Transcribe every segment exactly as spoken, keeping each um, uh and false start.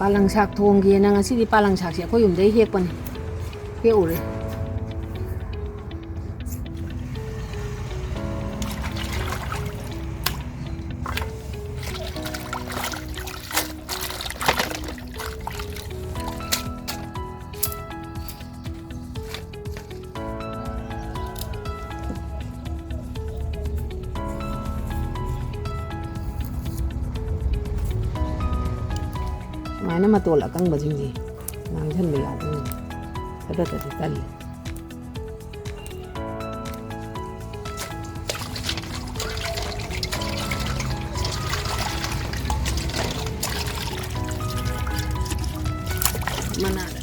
ꯄꯥꯂꯪ ꯁꯥꯛ ꯊꯣꯡꯒꯦꯅ ꯉꯁꯤꯗꯤ ꯄꯥꯂꯪ ꯁꯥꯛꯁꯦ ꯑꯩꯈꯣꯏ ꯌꯨꯝꯗꯩ ꯍꯦꯛꯄꯅꯤ, ꯍꯦꯛꯎꯔꯦ꯫ ꯁꯨꯃꯥꯏꯅ ꯃꯇꯣꯜ ꯑꯀꯪꯕꯁꯤꯡꯁꯦ ꯉꯥꯡꯁꯤꯟꯕ ꯌꯥꯎꯕꯅꯤ꯫ ꯈꯔꯗꯗꯤ ꯇꯜꯂꯤ꯫ ꯃꯅꯥꯗ꯫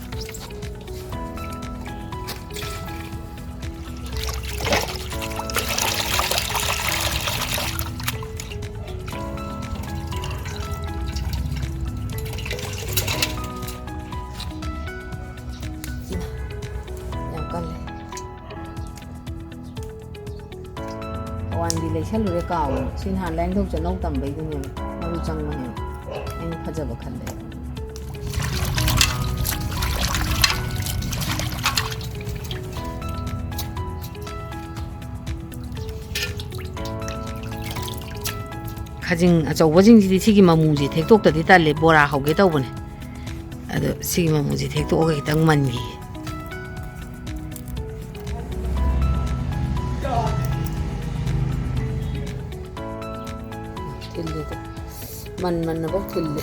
ꯌꯥꯝ ꯀꯜꯂꯦ꯫ ꯍꯋꯥꯏꯗꯤ ꯂꯩꯁꯜꯂꯨꯔꯦ, ꯀꯥꯎꯋꯦ꯫ ꯁꯤ ꯅꯍꯥꯟ ꯂꯥꯏꯌꯦꯡꯊꯧ ꯆꯠꯅꯧ ꯇꯝꯕꯩꯗꯨꯅꯦꯕ꯫ ꯃꯔꯨ ꯆꯪꯕꯅꯦꯕ꯫ ꯑꯩꯅ ꯐꯖꯕ ꯈꯜꯂꯦ꯫ ꯈꯖꯤꯡ ꯑꯆꯧꯕꯁꯤꯡꯁꯤꯗꯤ ꯁꯤꯒꯤ ꯃꯃꯨꯁꯦ ꯊꯦꯛꯇꯣꯛꯇꯗꯤ ꯇꯜꯂꯦ, ꯕꯣꯔꯥ ꯍꯧꯒꯦ ꯇꯧꯕꯅꯦ꯫ ꯑꯗꯣ ꯁꯤꯒꯤ ꯃꯃꯨꯁꯦ ꯊꯦꯛꯇꯣꯛꯑꯒ ꯈꯤꯇꯪ ꯃꯟꯈꯤꯒꯦ꯫ ꯊꯤꯜꯂꯤꯗ꯫ ꯃꯟ ꯃꯟꯅꯕ ꯊꯤꯜꯂꯦ꯫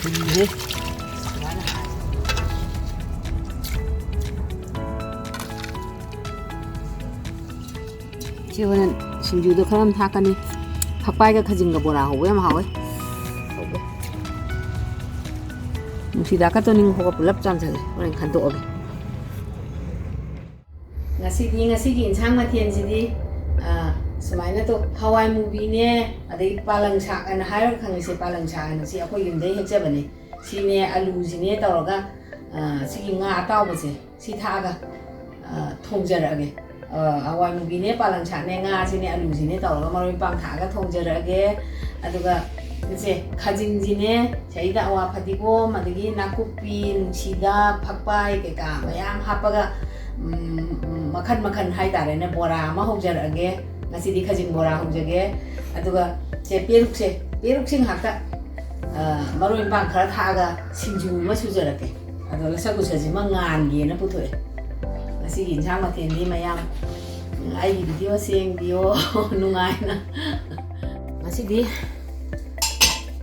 ꯊꯤꯜꯂꯦ꯫ ꯁꯤ ꯍꯣꯔꯦꯟ ꯁꯤꯡꯖꯨꯗ ꯈꯔ ꯑꯃ ꯊꯥꯛꯀꯅꯤ꯫ ꯐꯛꯄꯥꯏꯒ ꯈꯥꯖꯤꯡꯒ ꯕꯣꯔꯥ ꯍꯧꯕ ꯌꯥꯝ ꯍꯥꯎꯋꯦ꯫ ꯍꯧꯕ꯫ ꯅꯨꯡꯁꯤꯗꯥꯛꯀ ꯇꯣꯅꯤꯡꯈꯣꯛꯀ ꯄꯨꯂꯞ ꯆꯥꯝꯖꯜꯂꯦ꯫ ꯍꯣꯔꯦꯟ ꯈꯟꯗꯣꯛꯑꯒꯦ꯫ ꯉꯁꯤꯗꯤ, ꯉꯁꯤꯒꯤ ꯏꯟꯁꯥꯡ ꯃꯊꯦꯜꯁꯤꯗꯤ, ꯑ, ꯁꯨꯃꯥꯏꯅ ꯇꯧ-, ꯍꯋꯥꯏ ꯃꯨꯕꯤꯅꯦ, ꯑꯗꯩ ꯄꯥꯂꯪ ꯁꯥꯛ ꯍꯥꯏꯅ ꯍꯥꯏꯔꯒ ꯈꯪꯉꯤꯁꯦ, ꯄꯥꯂꯪ ꯁꯥꯛ ꯍꯥꯏꯅ ꯁꯤ ꯑꯩꯈꯣꯏ ꯌꯨꯝꯗꯩ ꯍꯦꯛꯆꯕꯅꯦ꯫ ꯁꯤꯅꯦ, ꯑꯂꯨꯁꯤꯅꯦ ꯇꯧꯔꯒ, ꯑ, ꯁꯤꯒꯤ ꯉꯥ ꯑꯇꯥꯎꯕꯁꯦ, ꯁꯤ ꯊꯥꯛꯑꯒ, ꯑ, ꯊꯣꯡꯖꯔꯛꯑꯒꯦ꯫ ꯑ, ꯍꯋꯥꯏ ꯃꯨꯕꯤꯅꯦ, ꯄꯥꯂꯪ ꯁꯥꯛꯅꯦ, ꯉꯥꯁꯤꯅꯦ, ꯑꯂꯨꯁꯤꯅꯦ ꯇꯧꯔꯒ ꯃꯔꯣꯏ ꯃꯄꯥꯡ ꯊꯥꯛꯑꯒ ꯊꯣꯡꯖꯔꯛꯑꯒꯦ꯫ ꯑꯗꯨꯒ ꯏꯆꯦ, ꯈꯥꯖꯤꯡꯁꯤꯅꯦ, ꯁꯤꯗꯩꯗ ꯑꯋꯥ ꯐꯗꯤꯒꯣꯝ, ꯑꯗꯒꯤ ꯅꯥꯀꯨꯞꯄꯤ, ꯅꯨꯡꯁꯤꯗꯥꯛ, ꯐꯛꯄꯥꯏ ꯀꯩꯀꯥ ꯃꯌꯥꯝ ꯍꯥꯞꯄꯒ, ꯎꯝ, ꯎꯝ, ꯃꯈꯟ ꯃꯈꯟ ꯍꯥꯏꯇꯥꯔꯦꯅꯦ, ꯕꯣꯔꯥ ꯑꯃ ꯍꯧꯖꯔꯛꯑꯒꯦ꯫ ꯉꯁꯤꯗꯤ ꯈꯥꯖꯤꯡ ꯕꯣꯔꯥ ꯍꯧꯖꯒꯦ꯫ ꯑꯗꯨꯒ ꯆꯦ, ꯄꯦꯔꯨꯛꯁꯦ, ꯄꯦꯔꯨꯛꯁꯦ ꯉꯥꯏꯍꯥꯛꯇ, ꯑ, ꯃꯔꯣꯏ ꯃꯄꯥꯡ ꯈꯔ ꯊꯥꯛꯑꯒ ꯁꯤꯡꯖꯨ ꯑꯃ ꯁꯨꯖꯔꯛꯀꯦ꯫ ꯑꯗꯣ ꯂꯁꯛ ꯎꯁꯁꯤꯃ ꯉꯥꯟꯒꯦꯅ ꯄꯨꯊꯣꯛꯑꯦ꯫ ꯉꯁꯤꯒꯤ ꯏꯟꯁꯥꯡ ꯃꯊꯦꯜꯗꯤ ꯃꯌꯥꯝ, ꯎꯝ, ꯑꯩꯒꯤ ꯚꯤꯗꯤꯑꯣꯁꯦ ꯌꯦꯡꯕꯤꯌꯣ꯫ ꯅꯨꯡꯉꯥꯏꯅ꯫ ꯉꯁꯤꯗꯤ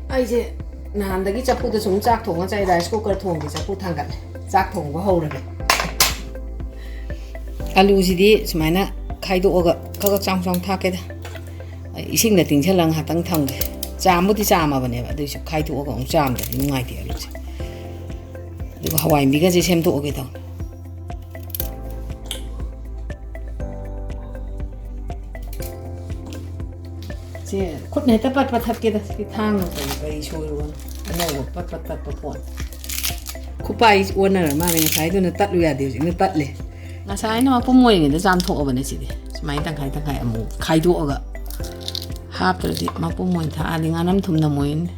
ꯑꯩꯁꯦ ꯅꯍꯥꯟꯗꯒꯤ ꯆꯐꯨꯗ ꯁꯨꯝ ꯆꯥꯛ ꯊꯣꯡꯉ ꯆꯥꯏ, rice cooker ꯊꯣꯡꯗꯦ, ꯆꯐꯨ ꯊꯥꯡꯒꯠꯂꯦ꯫ ꯆꯥꯛ ꯊꯣꯡꯕ ꯍꯧꯔꯒꯦ꯫ ꯑꯂꯨꯁꯤꯗꯤ ꯁꯨꯃꯥꯏꯅ ꯈꯥꯏꯗꯣꯛꯑꯒ ꯈꯔ ꯈꯔ ꯆꯥꯎ ꯆꯥꯎ ꯊꯥꯛꯀꯦꯗ꯫ ꯏꯁꯤꯡꯗ ꯇꯤꯡꯁꯜꯂꯒ ꯉꯥꯏꯍꯥꯛꯇꯪ ꯊꯝꯒꯦ꯫ ꯆꯥꯝꯕꯨꯗꯤ ꯆꯥꯝꯃꯕꯅꯦꯕ, ꯑꯗꯨꯏꯁꯨ ꯈꯥꯏꯗꯣꯛꯑꯒ ꯑꯃꯨꯛ ꯆꯥꯝꯗ꯭ꯔꯗꯤ ꯅꯨꯡꯉꯥꯏꯇꯦ ꯑꯂꯨꯁꯦ꯫ ꯑꯗꯨꯒ ꯍꯋꯥꯏ ꯃꯨꯕꯤꯒꯁꯦ ꯁꯦꯝꯗꯣꯛꯑꯒꯦ ꯇꯧꯅꯤ꯫ ꯁꯤ ꯈꯨꯠꯅ ꯍꯦꯛꯇ ꯄꯠ ꯄꯠ ꯊꯠꯀꯦꯗ꯫ ꯁꯤ ꯊꯥꯡꯅ ꯀꯔꯤ ꯀꯔꯤ ꯁꯣꯏꯔꯨꯕꯅꯣ? ꯑꯅꯧꯕ ꯄꯠ ꯄꯠ ꯇꯠꯄ ꯄꯣꯠ꯫ ꯈꯨꯄꯥꯏ ꯑꯣꯟꯅꯔ ꯃꯥꯜꯂꯦ꯫ ꯉꯁꯥꯏꯗꯨꯅ ꯇꯠꯂꯨ ꯌꯥꯗꯦ, ꯍꯧꯖꯤꯛꯅ ꯇꯠꯂꯦ꯫ ꯉꯁꯥꯏꯅ ꯃꯄꯨꯝ ꯑꯣꯏꯔꯤꯉꯩꯗ ꯆꯥꯝꯊꯣꯛꯑꯕꯅꯦ ꯁꯤꯗꯤ꯫ ꯁꯨꯃꯥꯏꯅ ꯇꯪꯈꯥꯏ ꯇꯪꯈꯥꯏ ꯑꯃꯨꯛ ꯈꯥꯏꯗꯣꯛꯑꯒ ꯍꯥꯞꯇ꯭ꯔꯗꯤ ꯃꯄꯨꯝ ꯑꯣꯏꯅ ꯊꯥꯛꯑꯗꯤ ꯉꯥꯅꯝ ꯊꯨꯝ ꯅꯝꯃꯣꯏꯅꯦ꯫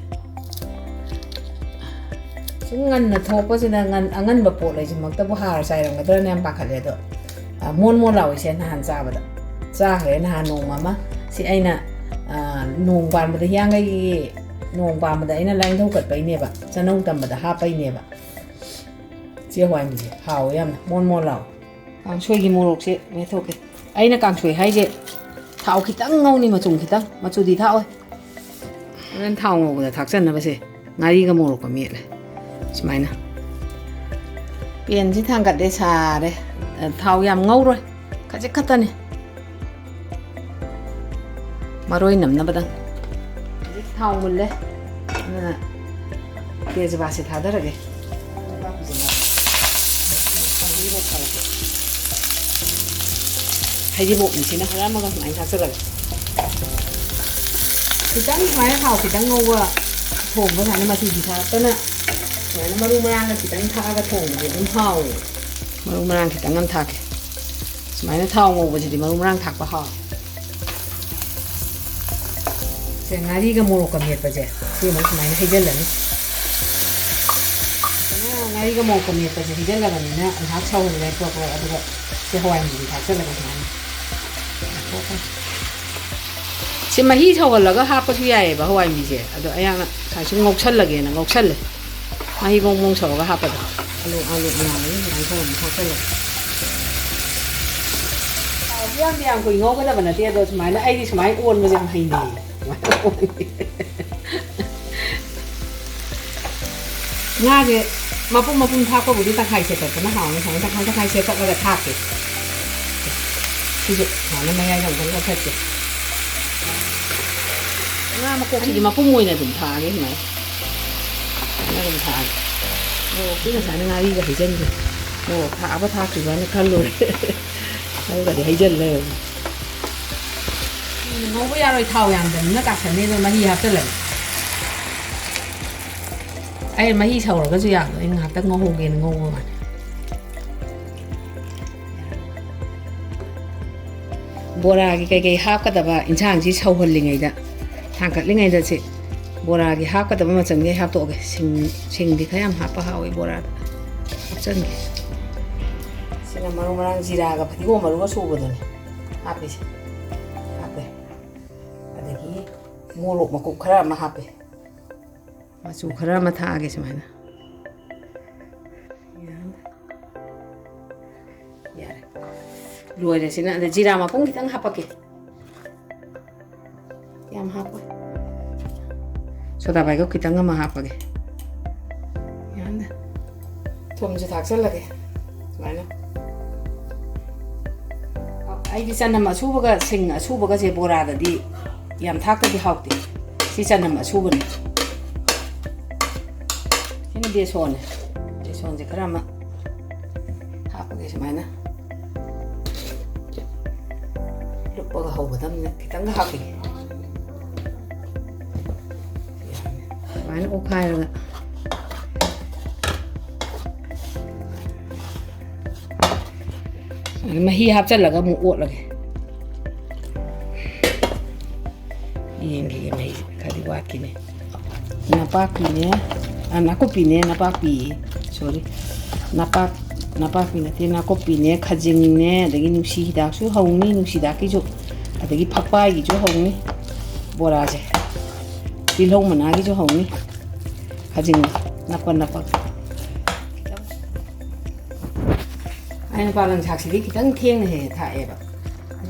ꯁꯨꯝ ꯉꯟꯅ ꯊꯣꯛꯄꯁꯤꯅ ꯉꯟ-, ꯑꯉꯟꯕ ꯄꯣꯠ ꯍꯥꯏꯁꯤꯃꯛꯇꯕꯨ ꯍꯥꯔ ꯆꯥꯏꯔꯝꯒꯗ꯭ꯔꯅ ꯌꯥꯝ ꯄꯥꯈꯠꯂꯦ꯫ ꯑꯗꯣ, ꯑ, ꯃꯣꯟ ꯃꯣꯟ ꯂꯥꯎꯏꯁꯦ ꯅꯍꯥꯟ ꯆꯥꯕꯗ꯫ ꯆꯥꯈ꯭ꯔꯦ ꯅꯍꯥꯟ ꯅꯣꯡꯃ ꯑꯃ꯫ ꯁꯤ ꯑꯩꯅ, ꯑ, ꯅꯣꯡ ꯄꯥꯟꯕꯗ, ꯍꯤꯌꯥꯡꯒꯩꯒꯤ ꯅꯣꯡ ꯄꯥꯟꯕꯗ ꯑꯩꯅ ꯂꯥꯏꯅꯤꯡꯊꯧ ꯀꯠꯄꯩꯅꯦꯕ, ꯆꯅꯧ ꯇꯝꯕꯗ ꯍꯥꯞꯄꯩꯅꯦꯕ꯫ ꯆꯦ ꯍꯋꯥꯏ ꯃꯨꯕꯤꯁꯦ ꯍꯥꯎꯋꯦ ꯌꯥꯝꯅ, ꯃꯣꯟ ꯃꯣꯟ ꯂꯥꯎꯋꯦ꯫ ꯀꯥꯡꯁꯣꯏꯒꯤ ꯃꯣꯔꯣꯛꯁꯦ ꯃꯦꯠꯊꯣꯛꯀꯦ꯫ ꯑꯩꯅ ꯀꯥꯡꯁꯣꯏ ꯍꯥꯏꯁꯦ ꯊꯥꯎ ꯈꯤꯇꯪ ꯉꯧꯅꯤ, ꯃꯆꯨꯝ ꯈꯤꯇꯪ, ꯃꯆꯨꯗꯤ ꯊꯥꯛꯑꯣꯏ꯫ ꯍꯣꯔꯦꯟ ꯊꯥꯎ ꯉꯧꯕꯗ ꯊꯥꯛꯆꯅꯕꯁꯦ ꯉꯥꯔꯤꯒ ꯃꯣꯔꯣꯛꯀ ꯃꯦꯠꯂꯦ꯫ ꯁꯨꯃꯥꯏꯅ꯫ ꯄꯦꯟꯁꯤ ꯊꯥꯡꯒꯠꯂꯦ, ꯁꯥꯔꯦ꯫ ꯊꯥꯎ ꯌꯥꯝ ꯉꯧꯔꯣꯏ, ꯈꯖꯤꯛ ꯈꯛꯇꯅꯦ꯫ ꯃꯔꯣꯏ ꯅꯝꯅꯕꯗꯪ꯫ ꯍꯧꯖꯤꯛ ꯊꯥꯎ ꯃꯨꯜꯂꯦ꯫ ꯑꯗꯨꯅ ꯇꯦꯖꯄꯥꯠꯁꯦ ꯊꯥꯗꯔꯒꯦ꯫ ꯍꯩꯔꯤꯕꯣꯞꯅꯤ ꯁꯤꯅ ꯈꯔ ꯑꯃꯒ ꯁꯨꯃꯥꯏꯅ ꯊꯥꯛꯆꯜꯂꯒꯦ꯫ ꯈꯤꯇꯪ ꯁꯨꯃꯥꯏꯅ ꯊꯥꯎ ꯈꯤꯇꯪ ꯉꯧꯕ ꯊꯣꯡꯕ ꯁꯨꯃꯥꯏꯅ ꯃꯆꯨꯗꯤ ꯊꯥꯛꯇꯅ ꯁꯨꯃꯥꯏꯅ ꯃꯔꯨ ꯃꯔꯥꯡꯒ ꯈꯤꯇꯪ ꯊꯥꯛꯑꯒ ꯊꯣꯡꯕꯗꯤ ꯑꯗꯨꯝ ꯍꯥꯎꯋꯦ꯫ ꯃꯔꯨ ꯃꯔꯥꯡ ꯈꯤꯇꯪ ꯑꯃ ꯊꯥꯛꯀꯦ꯫ ꯁꯨꯃꯥꯏꯅ ꯊꯥꯎ ꯉꯧꯕꯁꯤꯗꯤ ꯃꯔꯨ ꯃꯔꯥꯡ ꯊꯥꯛꯄ ꯍꯥꯎꯋꯦ꯫ ꯁꯦ, ꯉꯥꯔꯤꯒ ꯃꯣꯔꯣꯛꯀ ꯃꯦꯠꯄꯁꯦ ꯁꯤ ꯑꯃꯨꯛ ꯁꯨꯃꯥꯏꯅ ꯍꯩꯖꯤꯜꯂꯅꯤ꯫ ꯐꯖꯅ ꯉꯥꯔꯤꯒ ꯃꯣꯔꯣꯛꯀ ꯃꯦꯠꯄꯁꯦ ꯍꯩꯖꯤꯜꯂꯕꯅꯤꯅ ꯉꯥꯏꯍꯥꯛ ꯁꯧꯍꯜꯂꯦ꯫ ꯄ꯭ꯔꯣꯛ ꯄ꯭ꯔꯣꯛ꯫ ꯑꯗꯨꯒ ꯁꯤ ꯍꯋꯥꯏ ꯃꯨꯕꯤ ꯊꯥꯛꯆꯜꯂꯒ ꯁꯨꯃꯥꯏꯅ ꯁꯤ ꯃꯍꯤ ꯁꯧꯍꯜꯂꯒ ꯍꯥꯞꯄꯁꯨ ꯌꯥꯏꯑꯕ ꯍꯋꯥꯏ ꯃꯨꯕꯤꯁꯦ꯫ ꯑꯗꯣ ꯑꯩꯍꯥꯛꯅ ꯉꯁꯥꯏ ꯁꯨꯝ ꯉꯧꯁꯜꯂꯒꯦꯅ ꯉꯧꯁꯜꯂꯦ꯫ ꯃꯍꯤ ꯕꯣꯡ ꯕꯣꯡ ꯁꯧꯔꯒ ꯍꯥꯞꯄꯗꯣ꯫ ꯑꯂꯨ, ꯑꯂꯨ ꯃꯌꯥꯝ ꯑꯃ ꯁꯨꯃꯥꯏꯅ ꯇꯧꯔꯒ ꯍꯥꯞꯆꯜꯂꯒ꯫ ꯊꯥꯎꯁꯨ ꯌꯥꯝ ꯌꯥꯝ ꯀꯨꯏ ꯉꯧꯒꯗꯕ ꯅꯠꯇꯦ, ꯑꯗꯣ ꯁꯨꯃꯥꯏꯅ ꯑꯩꯗꯤ ꯁꯨꯃꯥꯏꯅ ꯑꯣꯟꯕꯁꯦ ꯌꯥꯝ ꯍꯩꯅꯩꯌꯦ꯫ ꯁꯨꯃꯥꯏꯅ ꯑꯣꯟꯕꯁꯦ꯫ ꯉꯥꯁꯦ ꯃꯄꯨꯝ ꯃꯄꯨꯝ ꯊꯥꯛꯄꯕꯨꯗꯤ ꯇꯪꯈꯥꯏ ꯁꯦꯠꯇꯠꯄꯅ ꯍꯥꯎꯅꯤ꯫ ꯁꯨꯃꯥꯏꯅ ꯇꯪꯈꯥꯏ ꯇꯪꯈꯥꯏ ꯁꯦꯠꯇꯠꯂꯒ ꯊꯥꯛꯀꯦ꯫ ꯁꯤꯁꯨ ꯁꯨꯃꯥꯏꯅ ꯃꯌꯥꯏꯗ ꯑꯃꯨꯛꯇꯪ ꯀꯛꯊꯠꯀꯦ꯫ ꯉꯥ ꯃꯀꯣꯛꯁꯤꯗꯤ ꯃꯄꯨꯝ ꯑꯣꯏꯅ ꯑꯗꯨꯝ ꯊꯥꯛꯑꯒꯦ ꯁꯨꯃꯥꯏꯅ꯫ ꯁꯨꯃꯥꯏꯅ ꯑꯗꯨꯝ ꯊꯥꯛꯑꯒꯦ꯫ ꯃꯣꯔꯣꯛꯇꯤ ꯉꯁꯥꯏꯅ ꯉꯥꯔꯤꯒ ꯍꯩꯖꯤꯟꯈ꯭ꯔꯦ꯫ ꯃꯣꯔꯣꯛ ꯊꯥꯛꯑꯕ ꯊꯥꯛꯇ꯭ꯔꯤꯕꯅ ꯈꯜꯂꯨꯔꯦ꯫ ꯑꯗꯨꯒꯗꯤ ꯍꯩꯖꯤꯜ ꯂꯩꯔꯝꯃꯦ꯫ ꯉꯧꯕ ꯌꯥꯔꯣꯏ, ꯊꯥꯎ ꯌꯥꯝꯗꯕꯅꯤꯅ ꯀꯥꯁꯟꯅꯤ, ꯑꯗꯣ ꯃꯍꯤ ꯍꯥꯞꯆꯤꯜꯂꯒꯦ꯫ ꯑꯩ ꯃꯍꯤ ꯁꯧꯔꯒꯁꯨ ꯌꯥꯕꯗꯣ ꯑꯩ ꯉꯥꯏꯍꯥꯛꯇꯪ ꯉꯧꯍꯧꯒꯦꯅ ꯉꯧꯕ ꯋꯥꯅꯤ꯫ ꯕꯣꯔꯥꯒꯤ ꯀꯩꯀꯩ ꯍꯥꯞꯀꯗꯕ ꯏꯟꯁꯥꯡꯁꯤ ꯁꯧꯍꯜꯂꯤꯉꯩꯗ, ꯊꯥꯡꯀꯠꯂꯤꯉꯩꯗ ꯁꯤ ꯕꯣꯔꯥꯒꯤ ꯍꯥꯞꯀꯗꯕ ꯃꯆꯜꯈꯩ ꯍꯥꯞꯇꯣꯛꯑꯒꯦ꯫ ꯁꯤꯡ, ꯁꯤꯡꯗꯤ ꯈꯔ ꯌꯥꯝ ꯍꯥꯞꯄ ꯍꯥꯎꯋꯤ ꯕꯣꯔꯥꯗ꯫ ꯍꯥꯞꯆꯟꯒꯦ꯫ ꯁꯤꯅ ꯃꯔꯨ ꯃꯔꯥꯡ ꯖꯤꯔꯥꯒ ꯐꯗꯤꯒꯣꯝ ꯃꯔꯨꯒ ꯁꯨꯕꯗꯨꯅꯦ ꯍꯥꯞꯄꯤꯁꯦ꯫ ꯍꯥꯞꯄꯦ꯫ ꯑꯗꯒꯤ ꯃꯣꯔꯣꯛ ꯃꯀꯨꯞ ꯈꯔ ꯑꯃ ꯍꯥꯞꯄꯦ꯫ ꯃꯆꯨ ꯈꯔ ꯑꯃ ꯊꯥꯛꯑꯒꯦ ꯁꯨꯃꯥꯏꯅ꯫ ꯌꯥꯔꯦ꯫ ꯂꯣꯏꯔꯦ ꯁꯤꯅ꯫ ꯑꯗ ꯖꯤꯔꯥ ꯃꯄꯨꯝ ꯈꯤꯇꯪ ꯍꯥꯞꯄꯛꯀꯦ꯫ ꯌꯥꯝ ꯍꯥꯞꯄꯣꯏ꯫ ꯁꯣꯗꯥ ꯕꯥꯏꯒꯞ ꯈꯤꯇꯪ ꯑꯃ ꯍꯥꯞꯄꯒꯦ꯫ ꯌꯥꯝꯅ꯫ ꯊꯨꯝꯁꯨ ꯊꯥꯛꯆꯜꯂꯒꯦ꯫ ꯁꯨꯃꯥꯏꯅ꯫ ꯑꯩꯗꯤ ꯆꯅꯝ ꯑꯁꯨꯕꯒ ꯁꯤꯡ ꯑꯁꯨꯕꯒꯁꯦ ꯕꯣꯔꯥꯗꯗꯤ ꯌꯥꯝ ꯊꯥꯛꯇꯗꯤ ꯍꯥꯎꯇꯦ꯫ ꯁꯤ ꯆꯅꯝ ꯑꯁꯨꯕꯅꯤ꯫ ꯁꯤꯅ ꯕꯦꯁꯣꯟꯅꯦ꯫ ꯕꯦꯁꯣꯟꯁꯦ ꯈꯔ ꯑꯃ ꯍꯥꯞꯄꯒꯦ ꯁꯨꯃꯥꯏꯅ꯫ ꯂꯨꯞꯄꯒ ꯍꯧꯒꯗꯕꯅꯤꯅ ꯈꯤꯇꯪꯒ ꯍꯥꯞꯄꯤꯒꯦ꯫ ꯁꯨꯃꯥꯏꯅ ꯑꯣꯠꯈꯥꯏꯔꯒ꯫ ꯑꯗꯨ ꯃꯍꯤ ꯍꯥꯞꯆꯤꯜꯂꯒ ꯑꯃꯨꯛ ꯑꯣꯠꯂꯒꯦ꯫ ꯌꯦꯟꯒꯤ ꯃꯍꯤ ꯈꯔꯗꯤ ꯋꯥꯠꯈꯤꯅꯦ꯫ ꯅꯄꯥꯛꯄꯤꯅꯦ, ꯑ, ꯅꯥꯀꯨꯞꯄꯤꯅꯦ, ꯅꯄꯥꯛꯄꯤ, sorry꯫ ꯅꯄꯥꯛ-, ꯅꯄꯥꯛꯄꯤ ꯅꯠꯇꯦ, ꯅꯥꯀꯨꯞꯄꯤꯅꯦ, ꯈꯖꯤꯡꯅꯦ, ꯑꯗꯒꯤ ꯅꯨꯡꯁꯤ ꯍꯤꯗꯥꯛꯁꯨ ꯍꯧꯅꯤ, ꯅꯨꯡꯁꯤ ꯍꯤꯗꯥꯛꯀꯤꯁꯨ, ꯑꯗꯒꯤ ꯐꯛꯄꯥꯏꯒꯤꯁꯨ ꯍꯧꯅꯤ꯫ ꯕꯣꯔꯥꯁꯦ ꯇꯤꯜꯍꯧ ꯃꯅꯥꯒꯤꯁꯨ ꯍꯧꯅꯤ꯫ ꯈꯖꯤꯡ ꯅꯞꯄ ꯅꯞꯄꯒ꯫ ꯑꯩꯅ ꯄꯥꯂꯪ ꯁꯥꯛꯁꯤꯗꯤ ꯈꯤꯇꯪ ꯊꯦꯡꯅ ꯍꯦꯛ ꯍꯦꯛ ꯊꯥꯛꯑꯦꯕ꯫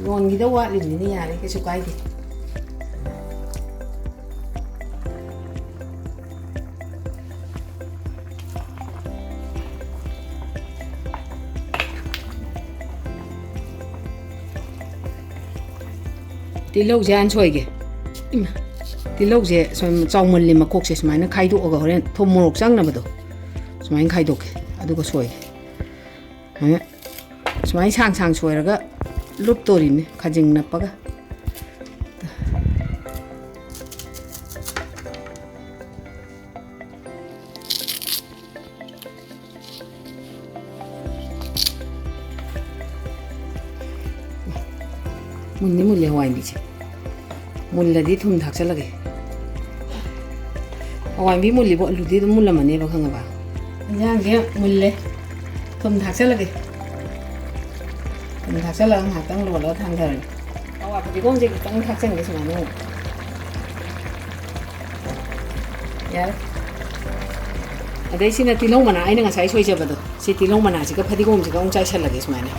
ꯂꯣꯟꯈꯤꯗꯧ ꯋꯥꯠꯂꯤꯕꯅꯤꯅ ꯌꯥꯔꯦ, ꯀꯩꯁꯨ ꯀꯥꯏꯗꯦ꯫ ꯇꯤꯜꯍꯧꯁꯦ ꯍꯥꯟꯅ ꯁꯣꯏꯒꯦ꯫ ꯏꯃꯥ, ꯇꯤꯜꯍꯧꯁꯦ ꯁꯨꯝ ꯆꯥꯎꯃꯜꯂꯤ, ꯃꯈꯣꯛꯁꯦ ꯁꯨꯃꯥꯏꯅ ꯈꯥꯏꯗꯣꯛꯑꯒ ꯍꯣꯔꯦꯟ ꯊꯨꯝ ꯃꯣꯔꯣꯛ ꯆꯪꯅꯕꯗꯣ ꯁꯨꯃꯥꯏꯅ ꯈꯥꯏꯗꯣꯛꯀꯦ, ꯑꯗꯨꯒ ꯁꯣꯏꯒꯦ꯫ ꯁꯨꯃꯥꯏꯅ, ꯁꯨꯃꯥꯏꯅ ꯁꯥꯡ ꯁꯥꯡ ꯁꯣꯏꯔꯒ ꯂꯨꯞꯇꯣꯔꯤꯅꯦ, ꯈꯖꯤꯡ ꯅꯞꯄꯒ꯫ ꯃꯨꯟꯗꯤ ꯃꯨꯜꯂꯦ ꯍꯋꯥꯏꯕꯤꯁꯦ꯫ ꯃꯨꯜꯂꯗꯤ ꯊꯨꯝ ꯊꯥꯛꯆꯜꯂꯒꯦ꯫ ꯍꯋꯥꯏꯕꯤ ꯃꯨꯜꯂꯤꯕꯣ, ꯑꯂꯨꯗꯤ ꯑꯗꯨꯝ ꯃꯨꯜꯂꯝꯃꯅꯦꯕ, ꯈꯪꯉꯕ? ꯏꯟꯖꯥꯡꯁꯦ ꯃꯨꯜꯂꯦ꯫ ꯊꯨꯝ ꯊꯥꯛꯆꯜꯂꯒꯦ꯫ ꯊꯨꯝ ꯊꯥꯛꯆꯜꯂꯒ ꯉꯥꯏꯍꯥꯛꯇꯪ ꯂꯣꯜꯂꯒ ꯊꯥꯡꯊꯔꯒꯦ꯫ ꯍꯋꯥꯏ ꯐꯗꯤꯒꯣꯝꯁꯦ ꯈꯤꯇꯪ ꯊꯥꯛꯆꯟꯒꯦ ꯁꯨꯃꯥꯏꯅ ꯑꯃꯨꯛ꯫ ꯌꯥꯔꯦ꯫ ꯑꯗꯩ ꯁꯤꯅ ꯇꯤꯜꯍꯧ ꯃꯅꯥ, ꯑꯩꯅ ꯉꯁꯥꯏ ꯁꯣꯏꯖꯕꯗꯣ, ꯁꯤ ꯇꯤꯜꯍꯧ ꯃꯅꯥꯁꯤꯒ ꯐꯗꯤꯒꯣꯝꯁꯤꯒ ꯑꯃꯨꯛ ꯆꯥꯏꯁꯜꯂꯒꯦ ꯁꯨꯃꯥꯏꯅ꯫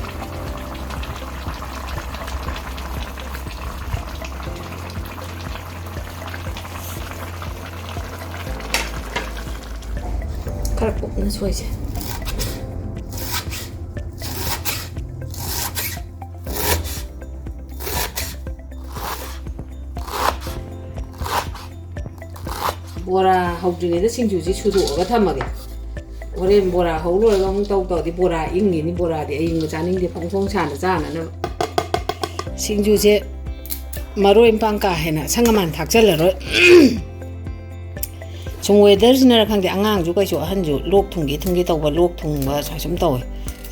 ꯈꯔ ꯀꯨꯞꯅ ꯁꯣꯏꯁꯦ꯫ ꯕꯣꯔꯥ ꯍꯧꯗ꯭ꯔꯤꯉꯩꯗ ꯁꯤꯡꯖꯨꯁꯤ ꯁꯨꯗꯣꯛꯑꯒ ꯊꯝꯃꯒꯦ꯫ ꯍꯣꯔꯦꯟ ꯕꯣꯔꯥ ꯍꯧ ꯂꯣꯏꯔꯒ ꯑꯃꯨꯛ ꯇꯧ ꯇꯧꯔꯗꯤ ꯕꯣꯔꯥ ꯏꯪꯉꯤꯅꯤ, ꯕꯣꯔꯥꯗꯤ ꯑꯌꯤꯡꯕ ꯆꯥꯅꯤꯡꯗꯦ, ꯐꯣꯡ ꯐꯣꯡ ꯁꯥꯅ ꯆꯥꯅꯅꯕ꯫ ꯁꯤꯡꯖꯨꯁꯦ ꯃꯔꯣꯏ ꯃꯄꯥꯡ ꯀꯥ ꯍꯦꯟꯅ ꯑꯁꯪ ꯑꯃꯥꯟ ꯊꯥꯛꯆꯜꯂꯔꯣꯏ꯫ ꯁꯨꯝ ꯋꯦꯗꯔꯁꯤꯅꯔ ꯈꯪꯗꯦ, ꯑꯉꯥꯡꯁꯨ ꯀꯩꯁꯨ, ꯑꯍꯟꯁꯨ ꯂꯣꯛ ꯊꯨꯡꯒꯦ ꯊꯨꯡꯒꯦ ꯇꯧꯕ, ꯂꯣꯛ ꯊꯨꯡꯕ ꯁꯨꯃꯥꯏ ꯁꯨꯝ ꯇꯧꯋꯦ꯫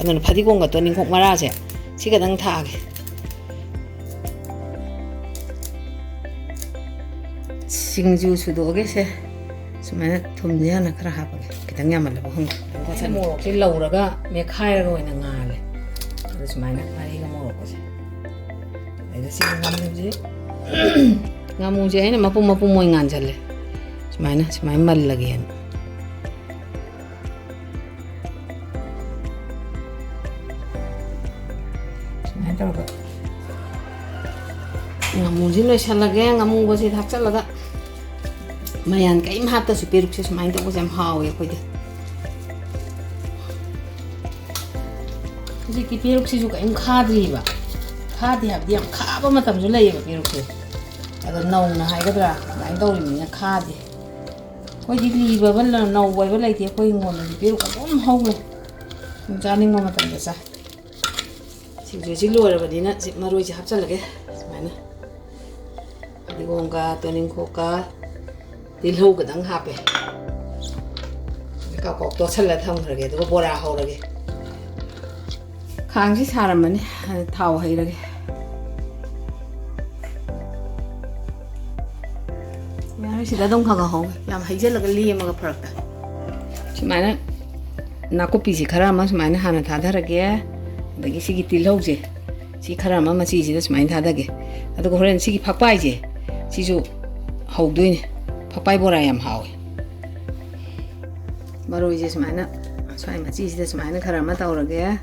ꯑꯗꯨꯅ ꯐꯗꯤꯒꯣꯝꯒ ꯇꯣꯅꯤꯡꯈꯣꯛ ꯃꯔꯥꯁꯦ ꯁꯤ ꯈꯛꯇꯪ ꯊꯥꯛꯑꯒꯦ꯫ ꯁꯤꯡꯖꯨ ꯁꯨꯗꯣꯛꯑꯒꯦ ꯁꯦ꯫ ꯁꯨꯃꯥꯏꯅ ꯊꯨꯝꯁꯦ ꯍꯥꯟꯅ ꯈꯔ ꯍꯥꯞꯄꯒꯦ꯫ ꯈꯤꯇꯪ ꯌꯥꯝꯃꯜꯂꯕ ꯈꯪꯗꯦ꯫ ꯈꯤꯇꯪ ꯀꯣꯠꯁꯜꯂꯦ꯫ ꯃꯣꯔꯣꯛꯁꯦ ꯂꯧꯔꯒ ꯃꯦꯠꯈꯥꯏꯔꯒ ꯑꯣꯏꯅ ꯉꯥꯜꯂꯦ꯫ ꯑꯗ ꯁꯨꯃꯥꯏꯅ ꯉꯥꯔꯤꯒ ꯃꯣꯔꯣꯛꯀꯁꯦ꯫ ꯑꯗꯩꯗ ꯁꯤ ꯉꯥꯃꯨꯁꯦ, ꯉꯥꯃꯨꯁꯦ ꯑꯩꯅ ꯃꯄꯨꯝ ꯃꯄꯨꯝ ꯑꯣꯏꯅ ꯉꯥꯟꯁꯜꯂꯦ꯫ ꯁꯨꯃꯥꯏꯅ, ꯁꯨꯃꯥꯏꯅ ꯃꯜꯂꯒꯦꯅ꯫ ꯁꯨꯃꯥꯏꯅ ꯇꯧꯔꯒ ꯉꯥꯃꯨꯁꯤ ꯅꯣꯏꯁꯜꯂꯒꯦ꯫ ꯉꯥꯃꯨꯒꯁꯦ ꯊꯥꯛꯆꯜꯂꯒ ꯃꯌꯥꯟ ꯀꯔꯤꯝ ꯍꯥꯞꯇꯁꯨ ꯄꯦꯔꯨꯛꯁꯦ ꯁꯨꯃꯥꯏꯅ ꯇꯧꯕꯁꯦ ꯌꯥꯝ ꯍꯥꯎꯋꯦ ꯑꯩꯈꯣꯏꯗꯤ꯫ ꯍꯧꯖꯤꯛꯇꯤ ꯄꯦꯔꯨꯛꯁꯤꯁꯨ ꯀꯔꯤꯝ ꯈꯥꯗ꯭ꯔꯤꯕ꯫ ꯈꯥꯗꯦ ꯍꯥꯏꯕꯗꯤ ꯌꯥꯝ ꯈꯥꯕ ꯃꯇꯝꯁꯨ ꯂꯩꯌꯦꯕ ꯄꯦꯔꯨꯛꯁꯦ꯫ ꯑꯗꯣ ꯅꯧꯅ ꯍꯥꯏꯒꯗ꯭ꯔꯥ ꯑꯗꯨꯃꯥꯏꯅ ꯇꯧꯔꯤꯕꯅꯤꯅ ꯈꯥꯗꯦ꯫ ꯑꯩꯈꯣꯏꯗꯤ ꯂꯤꯕ ꯑꯃ ꯅꯧꯕ ꯍꯥꯏꯕ ꯂꯩꯇꯦ꯫ ꯑꯩꯈꯣꯏ ꯍꯤꯡꯒꯣꯜꯗꯗꯤ ꯄꯦꯔꯨꯛ ꯑꯗꯨꯝ ꯍꯧꯂꯦ꯫ ꯑꯗꯨꯝ ꯆꯥꯅꯤꯡꯕ ꯃꯇꯝꯗ ꯆꯥꯏ꯫ ꯁꯤꯡꯖꯨꯁꯤ ꯂꯣꯏꯔꯕꯅꯤꯅ ꯁꯤ ꯃꯔꯣꯏꯁꯦ ꯍꯥꯞꯆꯜꯂꯒꯦ꯫ ꯁꯨꯃꯥꯏꯅ ꯐꯗꯤꯒꯣꯝꯒ ꯇꯣꯅꯤꯡꯈꯣꯛꯀ ꯇꯤꯜꯍꯧ ꯈꯛꯇꯪ ꯍꯥꯞꯄꯦ꯫ ꯀꯥꯎ ꯀꯥꯎ ꯇꯣꯠꯁꯜꯂ ꯊꯝꯈ꯭ꯔꯒꯦ, ꯑꯗꯨꯒ ꯕꯣꯔꯥ ꯍꯧꯔꯒꯦ꯫ ꯈꯥꯡꯁꯤ ꯁꯥꯔꯝꯃꯅꯤ, ꯊꯥꯎ ꯍꯩꯔꯒꯦ꯫ ꯌꯥꯔꯦ, ꯁꯤꯗ ꯑꯗꯨꯝ ꯈꯔ ꯈꯔ ꯍꯧꯒꯦ꯫ ꯌꯥꯝ ꯍꯩꯖꯤꯜꯂꯒ ꯂꯦꯝꯃꯒ ꯐꯔꯛ ꯇꯥꯏ꯫ ꯁꯨꯃꯥꯏꯅ ꯅꯥꯀꯨꯞꯄꯤꯁꯤ ꯈꯔ ꯑꯃ ꯁꯨꯃꯥꯏꯅ ꯍꯥꯟꯅ ꯊꯥꯗꯔꯒꯦ꯫ ꯑꯗꯒꯤ ꯁꯤꯒꯤ ꯇꯤꯜꯍꯧꯁꯦ, ꯁꯤ ꯈꯔ ꯑꯃ ꯃꯆꯤꯁꯤꯗ ꯁꯨꯃꯥꯏꯅ ꯊꯥꯗꯒꯦ꯫ ꯑꯗꯨꯒ ꯍꯣꯔꯦꯟ ꯁꯤꯒꯤ ꯐꯛꯄꯥꯏꯁꯦ, ꯁꯤꯁꯨ ꯍꯧꯗꯣꯏꯅꯦ꯫ ꯐꯛꯄꯥꯏ ꯕꯣꯔꯥ ꯌꯥꯝ ꯍꯥꯎꯋꯦ꯫ ꯃꯔꯣꯏꯁꯦ ꯁꯨꯃꯥꯏꯅ ꯁ꯭ꯋꯥꯏ ꯃꯆꯤꯁꯤꯗ ꯁꯨꯃꯥꯏꯅ ꯈꯔ ꯑꯃ ꯇꯧꯔꯒꯦ꯫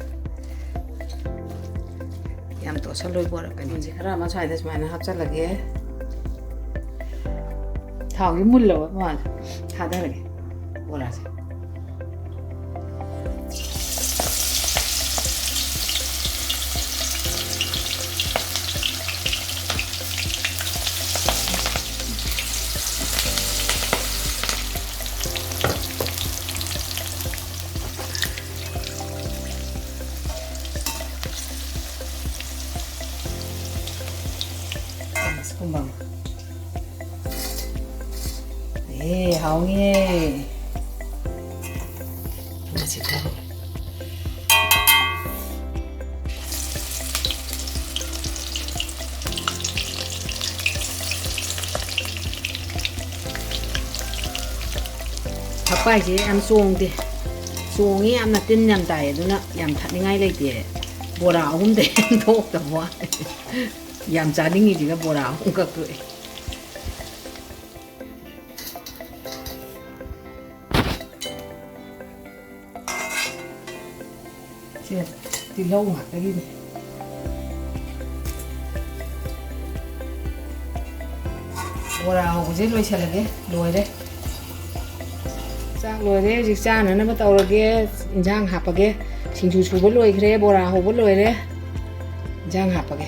ꯌꯥꯝ ꯇꯣꯠꯁꯜꯂꯣꯏ ꯕꯣꯔꯥ ꯀꯩꯅꯣꯁꯦ꯫ ꯈꯔ ꯑꯃ ꯁ꯭ꯋꯥꯏꯗ ꯁꯨꯃꯥꯏꯅ ꯍꯥꯞꯆꯜꯂꯒꯦ꯫ ꯊꯥꯎꯁꯦ ꯃꯨꯜꯂꯕ ꯃꯥꯜꯂꯦ꯫ ꯊꯥꯗꯔꯒꯦ ꯕꯣꯔꯥꯁꯦ꯫ ꯁꯤꯒꯨꯝꯕ ꯑꯃ꯫ ꯑꯦ, ꯍꯥꯎꯅꯤꯌꯦ꯫ ꯉꯥꯁꯤ ꯊꯥꯎ꯫ ꯐꯛꯄꯥꯏꯁꯦ ꯌꯥꯝ ꯆꯣꯡꯗꯦ꯫ ꯆꯣꯡꯉꯤ ꯌꯥꯝꯅ, ꯇꯤꯟ ꯌꯥꯝ ꯇꯥꯏ, ꯑꯗꯨꯅ ꯌꯥꯝ ꯊꯠꯅꯤꯡꯉꯥꯏ ꯂꯩꯇꯦ꯫ ꯕꯣꯔꯥ ꯑꯍꯨꯝꯗꯩ ꯍꯦꯟꯅ ꯊꯣꯛꯇꯕ ꯋꯥꯅꯤ꯫ ꯌꯥꯝ ꯆꯥꯅꯤꯡꯉꯤꯁꯤꯒ ꯕꯣꯔꯥ ꯑꯍꯨꯝꯈꯛ ꯊꯣꯛꯑꯦ꯫ ꯁꯦ, ꯇꯤꯜꯍꯧ ꯉꯥꯛꯇꯒꯤꯅꯦ꯫ ꯕꯣꯔꯥ ꯍꯧꯕꯁꯦ ꯂꯣꯏꯁꯤꯜꯂꯒꯦ, ꯂꯣꯏꯔꯦ꯫ ꯆꯥꯛ ꯂꯣꯏꯔꯦ, ꯍꯧꯖꯤꯛ ꯆꯥꯅꯅꯕ ꯇꯧꯔꯒꯦ꯫ ꯏꯟꯖꯥꯡ ꯍꯥꯞꯄꯒꯦ꯫ ꯁꯤꯡꯖꯨ ꯁꯨꯕ ꯂꯣꯏꯈ꯭ꯔꯦ, ꯕꯣꯔꯥ ꯍꯧꯕ ꯂꯣꯏꯔꯦ꯫ ꯏꯟꯖꯥꯡ ꯍꯥꯞꯄꯒꯦ꯫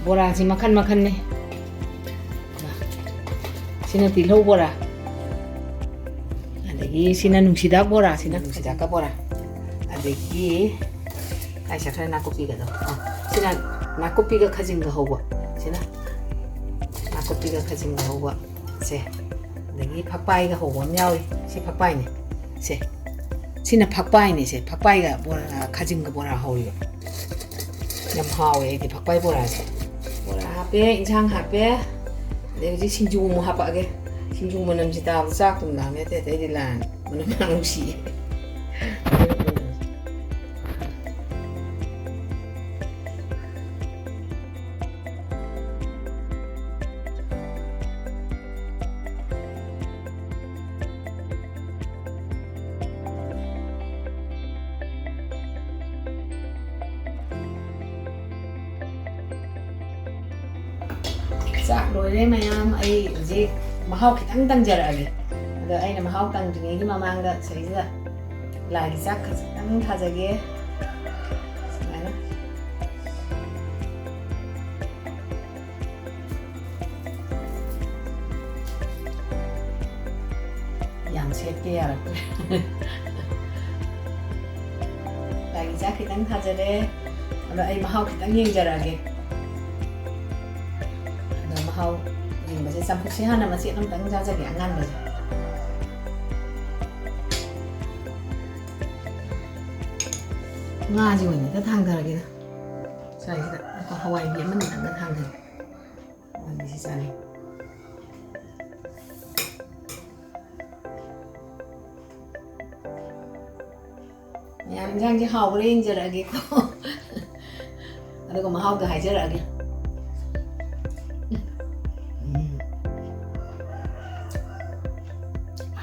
ꯕꯣꯔꯥꯁꯤ ꯃꯈꯟ ꯃꯈꯟꯅꯤ꯫ ꯁꯤꯅ ꯇꯤꯜꯍꯧ ꯕꯣꯔꯥ, ꯑꯗꯒꯤ ꯁꯤꯅ ꯅꯨꯡꯁꯤꯗꯥꯛ ꯕꯣꯔꯥ, ꯁꯤꯅ ꯅꯨꯡꯁꯤꯗꯥꯛꯀ ꯕꯣꯔꯥ, ꯑꯗꯒꯤ ꯀꯥꯏ ꯆꯠꯈ꯭ꯔꯦ ꯅꯥꯀꯨꯞꯄꯤꯒꯗꯣ? ꯑ, ꯁꯤꯅ ꯅꯥꯀꯨꯞꯄꯤꯒ ꯈꯥꯖꯤꯡꯒ ꯍꯧꯕ, ꯁꯤꯅ ꯅꯥꯀꯨꯞꯄꯤꯒ ꯈꯥꯖꯤꯡꯒ ꯍꯧꯕ꯫ ꯁꯦ, ꯑꯗꯒꯤ ꯐꯛꯄꯥꯏꯒ ꯍꯧꯕ ꯑꯃ ꯌꯥꯎꯔꯤ꯫ ꯁꯤ ꯐꯛꯄꯥꯏꯅꯦ꯫ ꯁꯦ, ꯁꯤꯅ ꯐꯛꯄꯥꯏꯅꯦ꯫ ꯁꯦ, ꯐꯛꯄꯥꯏꯒ ꯕꯣꯔꯥ, ꯈꯥꯖꯤꯡꯒ ꯕꯣꯔꯥ ꯍꯧꯔꯤꯕ꯫ ꯌꯥꯝ ꯍꯥꯎꯋꯦ ꯑꯩꯗꯤ ꯐꯛꯄꯥꯏ ꯕꯣꯔꯥꯁꯦ꯫ ꯕꯣꯔꯥ ꯍꯥꯞꯄꯦ, ꯏꯟꯁꯥꯡ ꯍꯥꯞꯄꯦ, ꯑꯗꯩ ꯍꯧꯖꯤꯛ ꯁꯤꯡꯖꯨ ꯑꯃꯨꯛ ꯍꯥꯄꯛꯑꯒꯦ꯫ ꯁꯤꯡꯖꯨ ꯃꯅꯝꯁꯤ ꯇꯥꯕꯗ ꯆꯥꯛ ꯑꯗꯨꯝ ꯂꯥꯝꯃꯦ, ꯑꯇꯩ ꯑꯇꯩꯗꯤ ꯂꯥꯝꯃꯦ꯫ ꯃꯅꯝ ꯌꯥꯝ ꯅꯨꯡꯁꯤꯌꯦ꯫ ꯆꯥꯛ ꯂꯣꯏꯔꯦ ꯃꯌꯥꯝ꯫ ꯑꯩ ꯍꯧꯖꯤꯛ ꯃꯍꯥꯎ ꯈꯤꯇꯪ ꯇꯪꯖꯔꯛꯑꯒꯦ꯫ ꯑꯗꯣ ꯑꯩꯅ ꯃꯍꯥꯎ ꯇꯪꯗ꯭ꯔꯤꯉꯩꯒꯤ ꯃꯃꯥꯡꯗ ꯁꯤꯗꯩꯁꯤꯗ ꯂꯥꯏꯒꯤ ꯆꯥꯛ ꯈꯖꯤꯛꯇꯪ ꯊꯥꯖꯒꯦ꯫ ꯁꯨꯃꯥꯏꯅ꯫ ꯌꯥꯝ ꯁꯦꯠꯀꯦ ꯌꯥꯔꯛꯇ꯭ꯔꯦ꯫ ꯂꯥꯏꯒꯤ ꯆꯥꯛ ꯈꯤꯇꯪ ꯊꯥꯖꯔꯦ꯫ ꯑꯗꯣ ꯑꯩ ꯃꯍꯥꯎ ꯈꯤꯇꯪ ꯌꯦꯡꯖꯔꯛꯑꯒꯦ꯫ ꯑꯗꯣ ꯃꯍꯥꯎ ꯌꯦꯡꯕꯁꯦ, ꯆꯝꯐꯨꯠꯁꯦ ꯍꯥꯟꯅ ꯃꯆꯦꯠ ꯑꯃꯇꯪ ꯆꯥꯖꯒꯦ, ꯑꯉꯥꯟꯕꯁꯦ꯫ ꯉꯥꯁꯤ ꯑꯣꯏꯅ ꯍꯦꯛꯇ ꯊꯥꯡꯊꯔꯒꯦꯗ꯫ ꯁ꯭ꯋꯥꯏꯁꯤꯗ ꯍꯋꯥꯏꯕꯤ ꯑꯃꯅꯤ ꯅꯪꯒ ꯊꯥꯡꯊꯔꯦ꯫ ꯍꯋꯥꯏꯕꯤꯁꯤ ꯆꯥꯅꯤꯡ꯫ ꯃꯌꯥꯝ ꯏꯟꯖꯥꯡꯁꯦ ꯍꯥꯎꯕ꯭ꯔꯥ ꯌꯦꯡꯖꯔꯛꯑꯒꯦꯀꯣ꯫ ꯑꯗꯨꯒ ꯃꯍꯥꯎꯗꯣ ꯍꯥꯏꯖꯔꯛꯑꯒꯦ꯫ ꯎꯝ꯫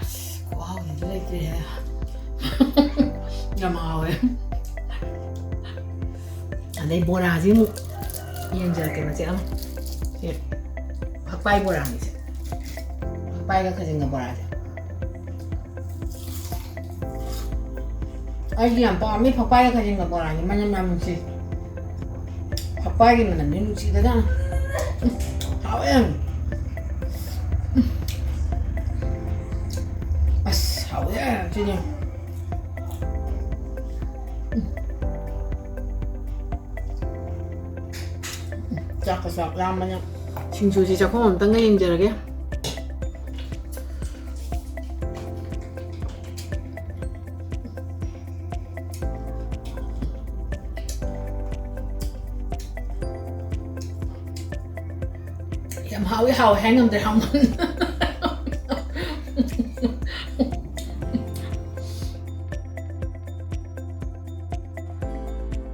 ꯑꯁ, ꯈꯨꯍꯥꯎꯁꯤꯗꯤ ꯂꯩꯇ꯭ꯔꯦꯍꯦ꯫ ꯌꯥꯝ ꯍꯥꯎꯋꯦ꯫ ꯑꯗꯩ ꯕꯣꯔꯥꯁꯤ ꯑꯃꯨꯛ ꯌꯦꯡꯖꯔꯛꯀꯦ, ꯃꯆꯦꯠ ꯑꯃ꯫ ꯁꯤ ꯐꯛꯄꯥꯏ ꯕꯣꯔꯥꯅꯤꯁꯦ꯫ ꯐꯛꯄꯥꯏꯒ ꯈꯥꯖꯤꯡꯒ ꯕꯣꯔꯥꯁꯦ꯫ ꯑꯩꯗꯤ ꯌꯥꯝ ꯄꯥꯝꯃꯤ ꯐꯛꯄꯥꯏꯒ ꯈꯥꯖꯤꯡꯒ ꯕꯣꯔꯥꯁꯦ, ꯃꯅꯝ ꯌꯥꯝ ꯅꯨꯡꯁꯤ꯫ ꯐꯛꯄꯥꯏꯒꯤ ꯃꯅꯝꯗꯤ ꯅꯨꯡꯁꯤꯗꯅ꯫ ꯎꯝ, ꯍꯥꯎꯋꯦ ꯌꯥꯝ꯫ ꯎꯝ꯫ ꯑꯁ, ꯍꯥꯎꯋꯦ ꯁꯤꯗꯤ꯫ ꯎꯝ꯫ ꯆꯥꯛꯀ ꯆꯥꯛ ꯂꯥꯝꯕꯅ꯫ ꯁꯤꯡꯖꯨꯁꯤ ꯆꯥꯛꯈꯣꯝ ꯑꯝꯇꯪꯒ ꯌꯦꯡꯖꯔꯒꯦ꯫ ꯌꯥꯝ ꯍꯥꯎꯋꯤ, ꯍꯥꯎꯋꯤ ꯍꯥꯏ ꯉꯝꯗ꯭ꯔꯦ, ꯍꯥꯎꯃꯟ-,